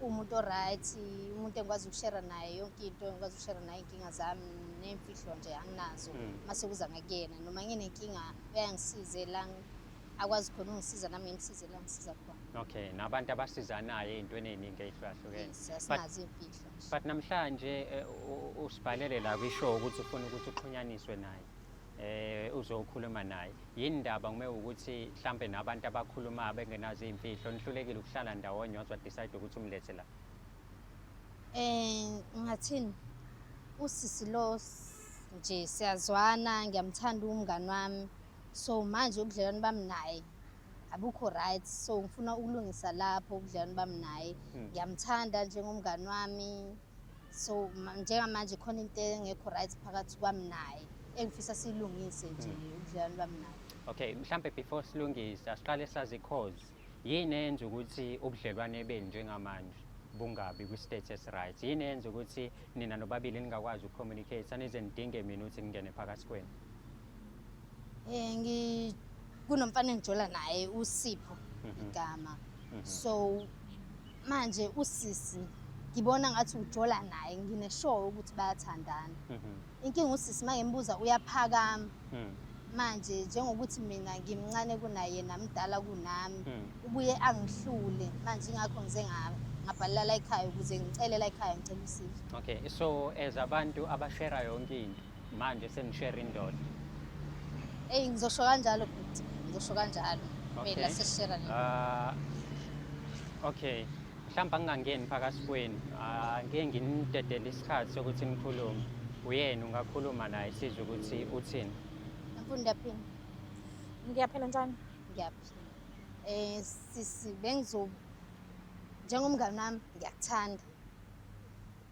Umuntu o-right, umuntu engikwazi ukushera naye yonke into, engikwazi ukushera naye iy'nkinga zami ney'mfihlo nje anginazo. Mase kuza ngakuyena, noma nginenkinga uyangisize la akwazi khona ungisiza, nami ngimsize la ngisiza khona. Okay, nabantu abasizanayo ey'ntweni ey'ningi ey'hlukahlukene. Yes, asinazo iy'mfihlo nje. But namhlanje usibhalele la kwi-show ukuthi ufuna ukuthi uxhunyaniswe naye. Uzokhuluma naye. Yini ndaba ngume ukuthi mhlambe nabantu abakhuluma bengenazo iy'mfihlo nihlulekile ukuhlala ndawonye waze wa-decide ukuthi umlethe la? Ngathini, usisi lo nje siyazwana, ngiyamthanda, umngani wami. So manje ubudlelwane bami naye abukho right, so ngifuna ukulungisa lapho ubudlelwane bami naye. Ngiyamthanda njengomngani wami, so njengamanje khona into engekho right phakathi kwami naye engifisa siyilungise nje, ubudlelwane bami naye. Okay, mhlambe before silungise asiqale sazi cause. Yini eyenza ukuthi ubudlelwane benu njengamanje bungabi kwi-status right? Yini eyenza ukuthi nina nobabili ningakwazi uku-communicate nize nidinge mina ukuthi ngingene phakathi kwenu? Ngi kunomfana engijola naye, uSipho igama. So manje usisi ngibona ngathi ujola naye, ngine-sure ukuthi bayathandana. Inkinga usisi uma ngimbuza uyaphakama. Manje njengokuthi mina ngimncane kunaye, yena mdala kunami, ubuye angihlule. Manje ingakho ngize ngabhalela la ekhaya ukuze ngicele la ekhaya, ngicela usizo. Okay, so as abantu abashera yonke into, manje senishare indoda. Eyi, ngizosho kanjalo bhuti, ngizosho kanjalo. Phela sesishera le. Ah, okay. Mhlawumbe angingangeni phakathi kwenu. Ah, ngeke nginidedele isikhathi sokuthi nikhulume. Uyena ungakhuluma naye sizwe ukuthi uthini. Mfundi, uyaphila? Ngiyaphila, njani? Ngiyaphila. Sisi, bengizo njengomngani wami ngiyakuthanda.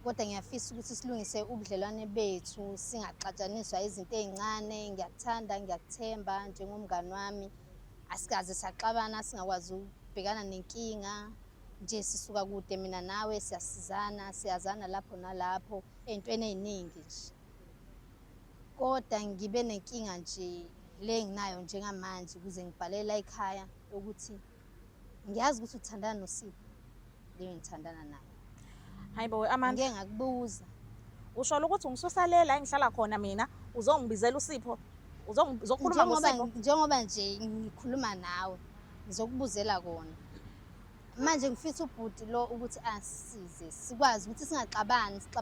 Kodwa ngiyafisa ukuthi silungise ubudlelwane bethu, singaxatshaniswa izinto ey'ncane. Ngiyakuthanda, ngiyakuthemba njengomngani wami. Asikaze saxabana, singakwazi ukubhekana nenkinga. Nje sisuka kude mina nawe, siyasizana, siyazana lapho nalapho ey'ntweni ey'ningi nje. Kodwa ngibe nenkinga nje le enginayo njengamanje ukuze ngibhalele la ekhaya ukuthi ngiyazi ukuthi uthandana noSipho leyo ngithandana naye. Hayi bo, Amanda. Ngike ngakubuza. Usho ukuthi ungisusa le la engihlala khona mina, uzongibizela uSipho. Uzokhuluma Njengoba ngoSipho. njengoba nje ngikhuluma nawe ngizokubuzela kona. Manje ngifisa ubhuti lo ukuthi asisize sikwazi ukuthi singaxabani, sixabane.